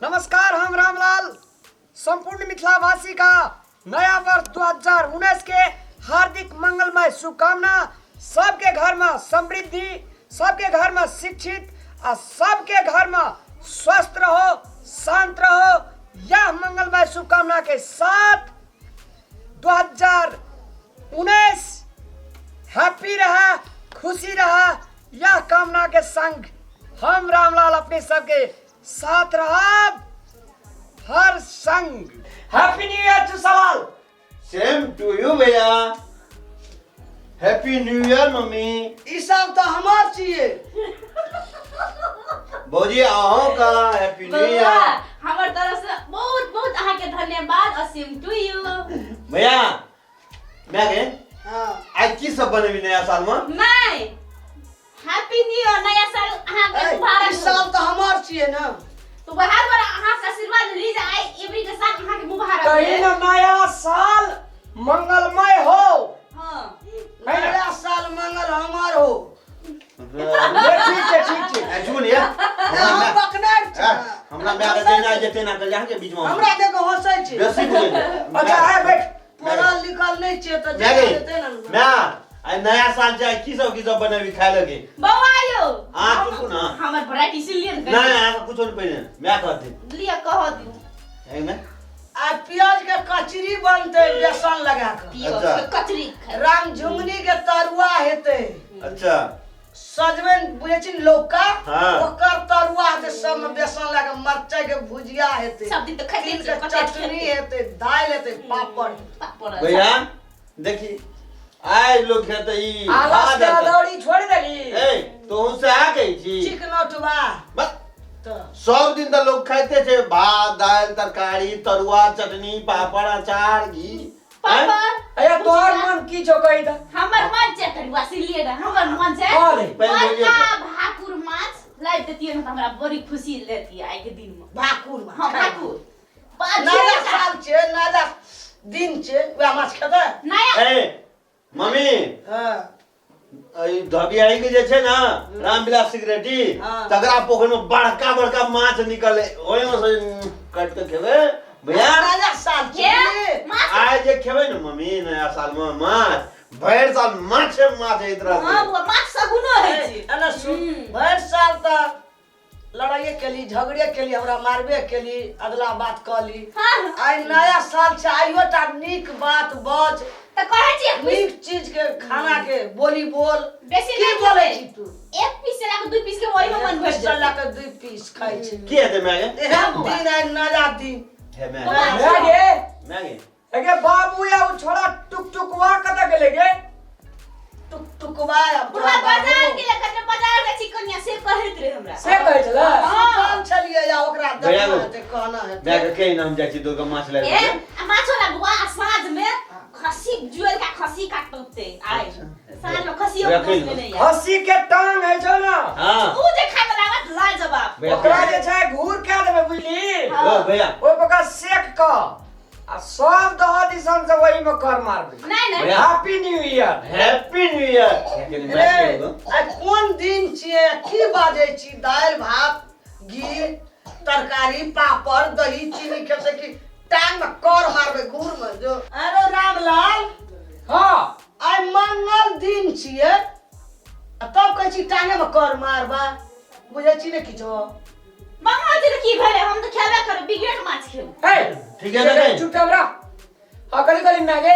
नमस्कार, हम रामलाल संपूर्ण मिथिलावासी का नया वर्ष 2019 के हार्दिक मंगलमय शुभकामना। सबके घर में समृद्धि, सबके घर में शिक्षित आ सबके घर में स्वस्थ रहो, शांत रहो, यह मंगलमय शुभकामना के साथ 2019 हैप्पी रहा, खुशी रहा, यह कामना के संग हम रामलाल अपने सबके साथ रहा हर संग। हैप्पी न्यू ईयर टू सवाल। सेम टू यू भैया, हैप्पी न्यू ईयर मम्मी। ई सब तो हमार छिए। भौजी अहों का हैप्पी न्यू बउआ ईयर। हमर तरफ से बहुत बहुत अहाँ के धन्यवाद और सेम टू यू। भैया मैं गे हाँ। आज की सब बनेबी नया साल में? नहीं, हैप्पी न्यू ईयर, नया साल अहाँ के ए, मुबारक ई हो। साल तो हमार छिए ना। तो बाहर बार अहाँ से आशीर्वाद ली जाए एवरी के साथ अहाँ के मुबारक कहीं हो। ना नया साल मंगलमय हो। हाँ। है ना? नया साल मंगल हमार हो। ये ठीक छै, ठीक छै। सुन ये हम पकड़ार छी। हमरा माय के जेना जे तेना कर अहाँ के बीच में हमरा देखो हंसै छै। बेसी बुझै छै। अच्छा आय बैठ। पढ़ल लिखल नहि छियै तऽ माय जेना गे जेतै ने। माय आइ नया साल छै, की सब बनेबी खाय लगे? बौआ यौ। अहाँ चुपू ना। हमर वैरायटी सुन लिअ ने। नहीं अहाँ कुछो नहीं पहिने माय कहती। लिअ कह दियौ। है ना? आ प्याज के कचरी बनतै बेसन लगा कऽ। पियो अच्छा। के कचरी खाइ। राम झुंगनी के तरुआ हेतै। अच्छा। सजमनि बुझै छी ने लौका, हाँ। ओकर तरुआ हेतै, सब में बेसन लगा कऽ मरचाई के भुजिया हेतै। सब दिन तऽ खाइते तिल छियै, के कते चटनी खेतै। हेतै, दालि हेतै, पापड़। पापड़। भैया देखी आइ लोग खेतै ई आलस भात के हेतै। अदौरी छोड़ देली। ए तोहू से आ गई छी। चिकन उठबा। बस तऽ सब दिन तऽ लोग खाइते छै भात दालि तरकारी तरुआ चटनी पापड़ अचार घी। पापड़। अरे तोहर मन की छौ कही तऽ? हमर मन छै तरुआ सिलिए ना, हमर मन छै कह दे। पहिले बोलियौ बड़का तऽ। भाकुर माछ लाइब देतियै ने तऽ हमरा बड़ी खुशी लेतियै आइ के दिन में। भाकुर माछ। हाँ, भाकुर। नया साल छै, नया दिन छै, वएह माछ खेतै? नया। ए मम्मी। हाँ। ई धबियाही के जे छै ने रामविलास सिगरेटी, हाँ। तकरा पोखरि में बड़का बड़का माछ निकले, ओहिमे से काटि के खेबै भैया। नया साल छै। हे, माछ। आइ जे खेबै ने मम्मी नया साल में माछ, भरि साल माछे माछ होइत रहतै। हाँ बुआ, माछ सगुनो होइ छै। एना सुन, हम्म। भरि साल तऽ लड़ाइए केली, झगड़े केली, हमरा मारबे केली, अगला बात कहली। हाँ। आइ नया साल छै, आइयो टा नीक बात बज। तऽ कहै छी एक पीस- नीक चीज के खाना के बोली बोल। बेसी की नहि बोलै खेबै। छी तू? एक पीस से लाके 2 पीस के ओहिमे मन भरि पीस से जेतै। लऽ कऽ 2 पीस खाइ छी। की हेतै माय गे? एहन दिन आइ नया दिन। हे माय बौआ, गे। माय गे। माय गे। अगे बाबू या उ छोड़ा टुक टुकवा कतऽ गेलै गे? टुक टुकवा आब बुढ़वा तोरा बाजार बाबू। गेलै, कतऽ बाजार जाइ छी कनिया से कहैत रहे हमरा। से कहै छलै? सुतल छलियै या ओकरा भैया देखना गो। हेतै, कहना हेतै। माय के कहि ने हम जाइ छी दुर्गा माछ लए ए, कऽ। आ माछो ला बुआ, आ साँझ में खस्सी जुएल का खस्सी काटतै आइ। साँझ में खस्सियो भैया, के कहि माछ ने। लेने आइ। खस्सी के टांग है छौ ना? हाँ। उ जे खाय में लागत लाजवाब। भैया, ओकरा जे छै घूर कए देबै बुझली? हाँ। ओ भैया। ओहि पर ओकरा सेक कऽ आ सब दह दिसन से वही में कर मारबे। नहीं नहीं। भैया। Happy new year. Happy new year. रे, आइ कोन दिन छियै, की बाजै छी? दालि भात घी तरकारी पापड़ दही चीनी खेतै कि टांग में कर मारबै घूर में जो। अरे रामलाल। हाँ। आइ मंगल दिन छियै आ तब कहै छी टांगे में कर मारबा, बुझै छी ने किछो? मंगल दिन की भेलै, हम तऽ खेबे करब, बिगड़ल माछ खेब। हे, ठीक है ना रे? चुपचाप रह। हाँ, कली कली मांगे।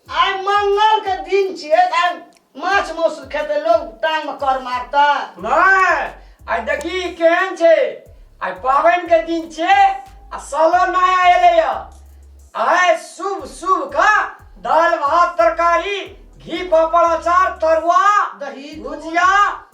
आइ मंगल के दिन छियै, आइ माछ मांस खेतै लोग, टांग में कर मारता। नहीं, आइ देखी केहन छै, आइ पाबनि के दिन छै आ सालो नया एलै या। आइ शुभ शुभ का दाल भात तरकारी घी पापड़ अचार तरुआ दही भुजिया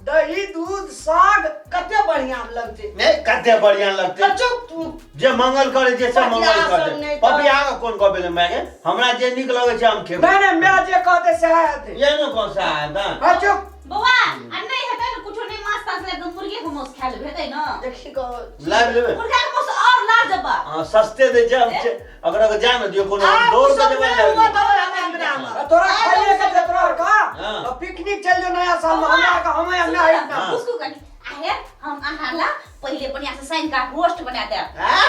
दही दूध साग कते बढ़िया लगते। नहीं कते बढ़िया लगते। तऽ चुप तू। जे मंगल करे जे सब मंगल पपिया सब करते। नहि तऽ- पपिया के कोन कहबे ने माय गे, हमरा जे नीक लगे छै हम खेबै। नहीं नहीं, मैं जे कहते सएह हेतै। ये ने कोन सा है दा? हाँ, चुप। बौआ, आ नहीं हेतै ने कुछो नहीं, माछ ताछ लेबै तऽ मुर्गे के मांस खा लेबै, हेतै ने? देखी कहो। लाबि लेबै। मुर्गा के मांस और लाजवाब। हाँ, सस्ते दै छै, हम अगर अगर जान दियो कोनो आ, दौड़ उ के सब जेबै नहि लाबि हुआ लेबै। तब हमरा अंगना में। आ तोरा खाइए के छै तोरा का? हाँ। तो पिकनिक चल जो नया साल में, हमरा का हमें सुनू हमरा ने, इतना। हाँ। उसको कनी आहे हम अहाँ ला पहिले बढ़िया से साइन का रोस्ट बना देब। हाँ?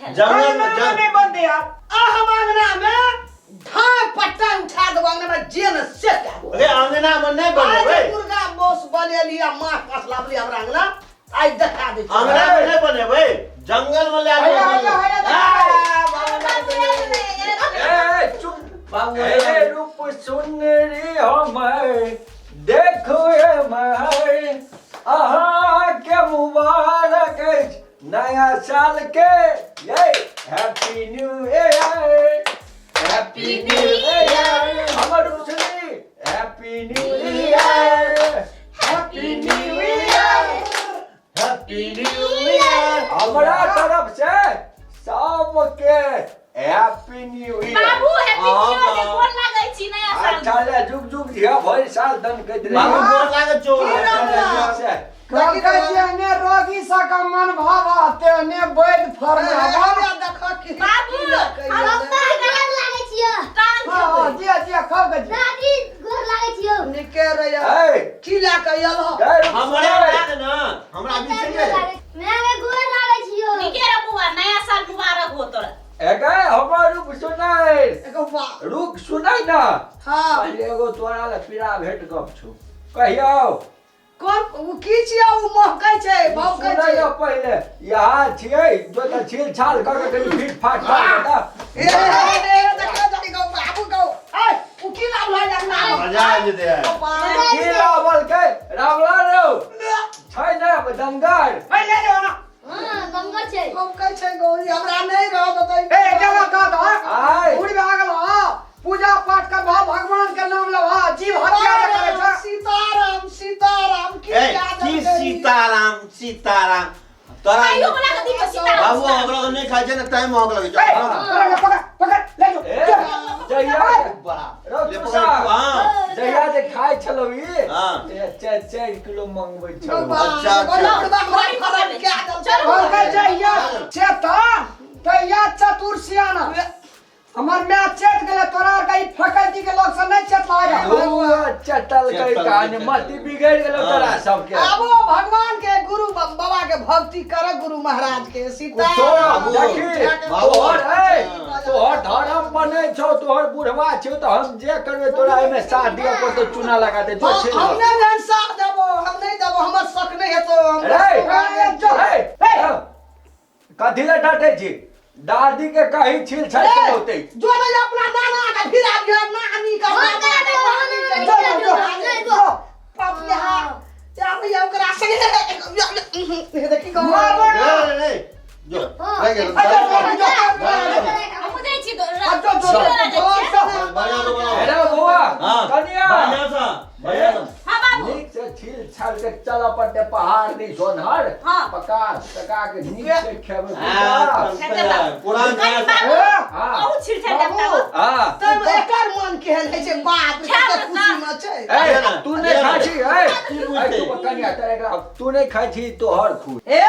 खेला। जंगल में अंगना में नहीं बनते यार। आ हम अंगना में ढाक पट्टा उठा देबो, अंगना में जे ने से कहबो। अरे अंगना में नहीं आइ बनेबै। जे मुर्गा मांस बनेली आ माछ माछ लाबली हमरा अंगना, आइ देखा दै छी। अंगना में नहीं बनेबै, जंगल में ले हैया, हैया, हैया, ए चुप। बाबू ए रूप सुनरी हमर देखो ए महर, अहाँ के मुबारक अछि नया साल के, ये happy new year, happy new year. हमर रूप सुनरी happy new year, happy new year, happy new year. हमरा तरफ से सबके हैप्पी न्यू ईयर। बाबू हैप्पी न्यू ईयर के गोर लागै छी नया साल। अच्छा ले जुग जुग जिया भरि साल दन कहैत रही। बाबू गोर लागै छौ। की राम राम? से कहलकै जेहने रोगी सबके मन भाव तेहने वैद्य फरमावा। देखऽ की बाबू, की लऽ के हम एलै। गोर लागै छियौ। टांग हाँ हाँ खेबै। जिया जिया खाओ गजी। दादी गोर लागै छियौ। निके रहिया। ए की लए के एलह? गए रुक हमरे सुनै। लाग ना, हमरा बिसरि गेलै। माय गे गोर लागै छियौ। निके रे बुआ, नया साल मुबारक हो तोरा। ए गए हमर रूप सुनै, एगो बा रुक सुनै ना। हाँ। पहिले एगो तोरा लए पीड़ा भेट गप छौ, कहियौ। कोन उ की छियै? उ महकै छै, भौंकै सुनै छै। ना पहिले, यहाँ छियै जो तऽ छील छाल कऽ के कनि फीट फाट कऽ देता। ए ए ए देखा जाई गौ बाबू गौ। ए उ की लाभ लय अंगना में? मजा आबि जेतै आइ। की लावल के रावला रौ छै ने दंगर। ए ले जाओ ना। हाँ दंगल छै। भौंकै छै गौ, ई हमरा नहि रह देतै। ए जगह का दा आय। बूढ़ी भए गेल हा, पूजा पाठ कर भा, भगवान के नाम लेबा, जीव हत्या जे करै छै। सीताराम सीताराम की ए याद की देलकै? सीताराम सीताराम तोरा कहियो बना के दीपो सीताराम। बाबू ओकरा के नहि खाइ छै ने तैं महक लगै ए छै। पकड़ पकड़ पकड़ ले जाओ। ए जहिया बड़ा रौ ले चूसा। पकड़ तू, हाँ। जहिया जे खाइ छलौ ई हाँ। तहिया चारि चारि किलो मंगबै छलौ। अच्छा, अच्छा। चल। कहलकै जहिया चेता तहिया चतुर सियाना। हमर my चेत गेलै, तोरा आर के ई फैकल्टी के लोग सब नहि चेत लागल। धुआ चटलकै चटलकै, कान चटलकै। मति बिगड़ि गेलौ तोरा सबके। आबो भगवान के गुरु बाबा के भक्ति कर, गुरु महाराज के सीता तोरा बाबू, देखी बाबू। तोहर ए तोहर धर्म बनै छौ, तोहर बुढ़वा छौ, तऽ हम जे करबै तोरा एहिमे साथ दिअ पड़तौ, चूना लगा दे जो हम छिल। हम नहि एहन साथ देबो, हम नहि देबो, हमर शक नहि हेतौ हम। रे ए, चल। ए, कथी लए डाँटै छी? दादी के कही छिल छाल के होते। जो नहीं अपना नाना का फिर आ गया नानी का हम नाना करा का देबो, नानी का हम जो, जो, करा जो, देबो। जो। पपिया या भैया ओकरा संगे देखी गो। मारबो ना। रे, रे, रे, जो, हाँ। रहि गेल, अच्छा, रहि गेल। जो, जो, रहि गेल। हमहूँ जाइ छी आ, जो, जो, जो, जो, बढ़िआँ से बनाओ। अरे बौआ हाँ, कनिया बढ़िआँ से, बढ़िआँ से। हाँ बाबू। नीक से छील छाल के चलऽ पड़तै पहाड़ दी सोनहर। हाँ। पका सका के नीक से खेबै। हाँ, खेतै बाबू। पुरान कनि खाना बाबू, ए, हाँ। अहूँ छिल छाल देब बाबू। तब। हाँ। तब एकर मन केहन होइ छै बाप रे, खाउ कते ना। खुशी में छै। ए तू नहीं खाइ छी ए की ए, बुझतै? तू कनिया तोरा एकरा तू नहीं खाइ छी तोहर खुश। ए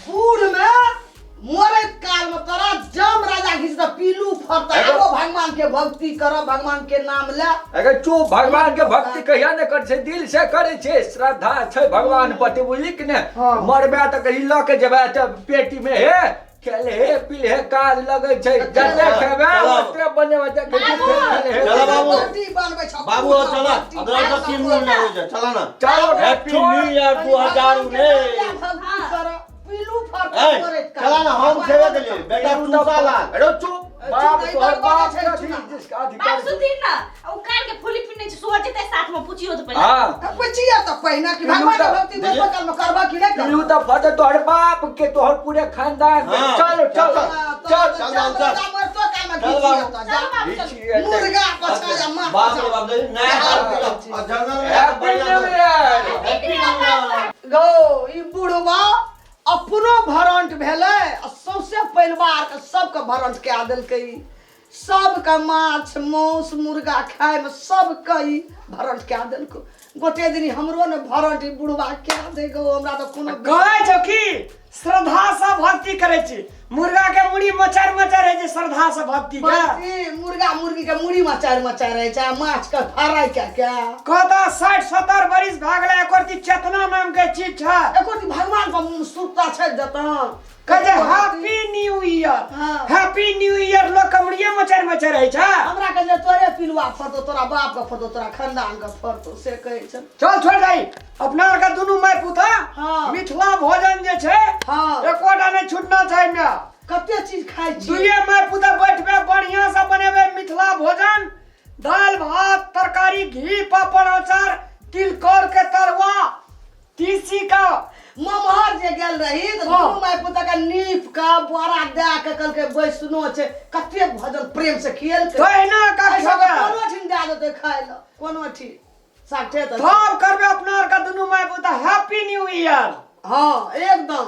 बूढ़ में मरैत काल में तोरा जम राजा घिच दे पीलू फरता। एगो- आबो भगवान के भक्ति कर, भगवान के नाम ले। अगर चुप, भगवान के भक्ति कहिया ने करै छै, दिल से करै छै, श्रद्धा छै भगवान प्रति, बुझली कि ने? हाँ। मरबे तऽ कही लऽ के जेबै तऽ पेटी में हे खेले हे पीले हे काज लगै छै, जते खेबै चलब। ओते बनेबै जते खेले हे। चलब बाबू। भक्ति बनबै छौ। बाबू चल, अदरा से की मुंह लगै छै, चल ना। चलो। Happy new year 2019। भक्ति कर, पीलू फरता ए मरैत काल। चला ना, हम खेबे के लिए बेटा चूसा लाल। अरे चुप, बाप चुप, तोहर इधर बाप बनै छै, के चुना। जिसका अधिकार बाबू सुनथिन ना, उ कान के फुली पिन्ने छै, सोहर जेतै साथ में पुछियो तऽ पहिले। हाँ। पुछिए तऽ पहिने कि भगवान के भक्ति देखिए। मरबो काल में करबा कि नहि पीलू करबा? तऽ फटे तोहर बाप के, तोहर पूरे खानदान के। हाँ। चल चल चल। चल, चल, चल। मरतो काल में चल घिचिए बाबू। तऽ जा। चल बाबू चल। मुर्गा पछा जा माछ बाप रे पछा। बाप, देखी, नया साल के आ जंगल में हैप्पी बढ़िया न्यू से। ईयर। Happy new year. गौ ई बुढ़वा अपनो भरंट भेलै आ सौंसे परिवार के सबके भरंट कए देलकै। ई सबके माछ मांस मुर्गा खायमे सबके ई भरंट कए देलकै। गोटे दिन हमरो ने भरंट ई बुढ़वा कए दे गौ, हमरा तऽ कोनो कहै छौ कि श्रद्धा से भक्ति करै छी, मुर्गा के मुड़ी मचर मचर है जे श्रद्धा से भक्ति के। भक्ति मुर्गा मुर्गी के मुड़ी मचार मचार रहै छै, आ माछ के फ्राई कए के। कहता 60-70 बरिस भए गेलै, एकर ती चेतना नाम के चीज छै। एको दिन भगवान पर सुरता छै जतन। कहै छै हैप्पी न्यू ईयर। हाँ। हैप्पी न्यू ईयर लोग कमरिए मचर मचर रहै छै। हमरा कहै छै तोरे पिलुआ फरतो, तोरा बाप के फरतो, तोरा खानदान के फरतो, से कहै छै। चल छोड़ दही, अपना आर के दुनू माय पुता हाँ। मिथिला भोजन जे छै हाँ। एकोटा नहि छूटना छै एहिमे। कते चीज खाइ छी। दुइये माय पुता बैठबे, बढ़िया से बनेबे मिथिला भोजन, दाल भात तरकारी घी पापड़ अचार तिलकोर के तरुआ तीसी का। ममहर जे गेल रही तऽ हाँ। दुनू माय पुता के नीप के बोरा दए के कहलकै बैसनो छै, कते भोजन प्रेम से खियलकै। तहिना का एहि सबके खेबै। कोनो ठीन दए देतै खाय लए, कोनो ठीन साठे तऽ सब करबे अपना आर के दुनू माय पुता हैप्पी न्यू ईयर। हाँ एकदम।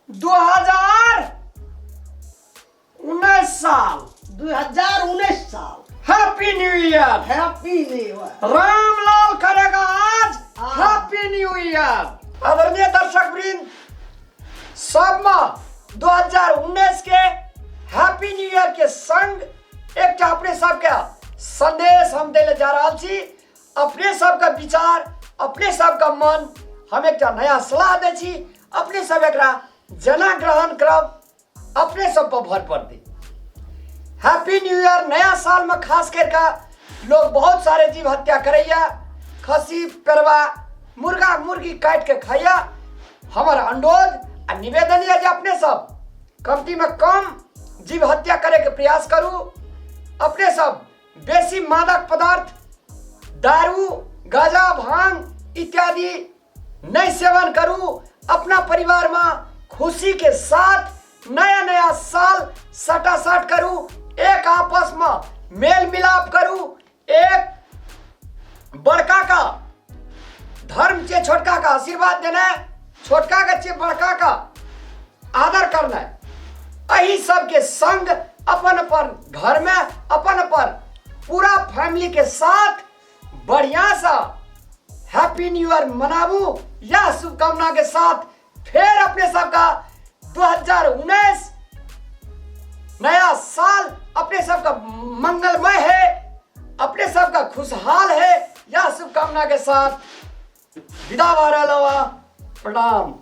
2019 साल। 2019 साल। Happy new year. Happy new year. Ramlal करेगा आज हाँ। Happy new year. आदरणीय दर्शक वृंद, सब में 2019 के हैप्पी न्यू ईयर के संग एकटा अपने सबके संदेश हम दै जा रहल छी। अपने सबके विचार, अपने सबके मन, हम एकटा नया सलाह दै छी, अपने सब एकरा जेना ग्रहण करब अपने सब पर भर पड़तै। हैप्पी न्यू ईयर नया साल में खास करके लोग बहुत सारे जीव हत्या करैया, खस्सी परवा मुर्गा मुर्गी काट के खाइया। हमर अनुरोध आ निवेदन यऽ जे अपने सब कमती में कम जीव हत्या करे के प्रयास करू। अपने सब बेसी मादक पदार्थ दारू गांजा भांग इत्यादि नहीं सेवन करू। अपना परिवार में खुशी के साथ नया नया साल सटासट करू, एक आपस में मेल मिलाप करू, एक बड़का का धर्म चे छोटका का आशीर्वाद देना है, छोटका का चे बड़का का आदर करना है। एही सबके संग अपन अपन घर में अपन अपन पूरा फैमिली के साथ बढ़िया सा हैप्पी न्यू ईयर मनाबू, यह शुभकामना के साथ फिर अपने सबका 2019 नया साल अपने सबका मंगलमय है, अपने सबका खुशहाल है, यह शुभकामना के साथ विदा भा रहल हवा। प्रणाम।